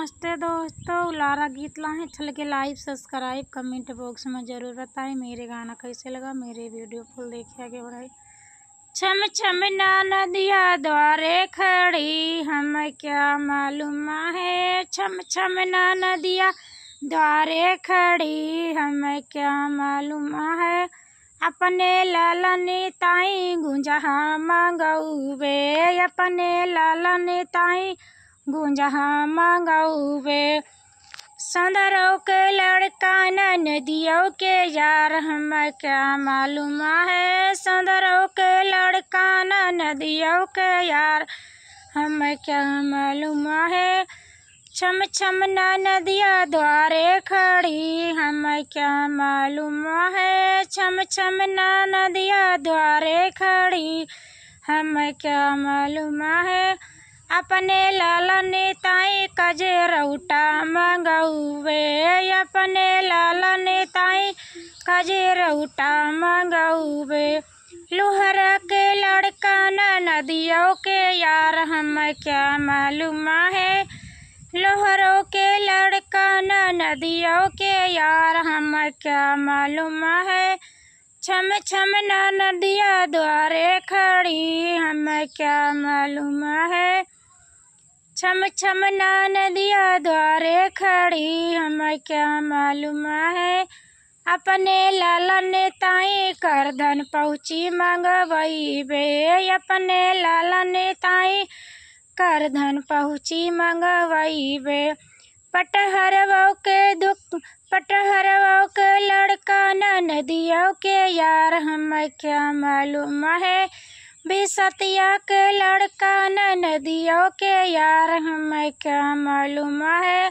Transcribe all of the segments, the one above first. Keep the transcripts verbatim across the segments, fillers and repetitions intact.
नमस्ते दोस्तों, उलारा गीत लाए हैं, चल के like, subscribe, comment box में जरूर बताएं। मेरे गाना कैसे लगा, मेरे video full देखिए, आगे बढ़ाई। छम छम ना नदिया द्वारे खड़ी, हमें क्या मालूम है। छम छम ना नदिया द्वारे खड़ी, हमें क्या मालूम है। अपने लालन ताई गुंजहा मंगउबे, अपने लालन ताई गुंजहा मंगउबे। संदरौ के लड़का न नदियौ के यार, हमें क्या मालूम है। संदरौ के लड़का न नदियौ के यार, हमें क्या मालूम है। छम छम ना नदिया द्वारे खड़ी, हमें क्या मालूम है। छम छम ना नदिया द्वारे खड़ी, हमें क्या मालूम है। अपने लालन ताई कजरौटा मंगउबे, अपने लालन ताई कजरौटा मंगउबे। लोहर के लड़का न नदियौ के यार, हमें क्या मालूम है। लोहरौ के लड़का न नदियौ के यार, हमें क्या मालूम है। छम छम ना नदिया द्वारे खड़ी, हमें क्या मालूम है। छम छम ना नदिया द्वारे खड़ी, हमें क्या मालूम है। अपने लालन ताई करधन पहुँची मंगवइबे, अपने लालन ताई करधन पहुँची मंगवइबे। पटहरवौ के दुख, पटहरवौ के लड़का न नदियौ के यार, हमें क्या मालूम है। बिसतिया के लड़का न नदियौ के यार, हमें क्या मालूम है।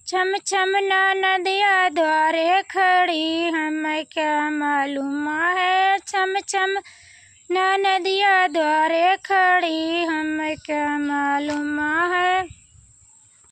छम छम ना नदिया द्वारे खड़ी, हमें क्या मालूम है। छम छम ना नदिया द्वारे खड़ी, हमें क्या मालूम है।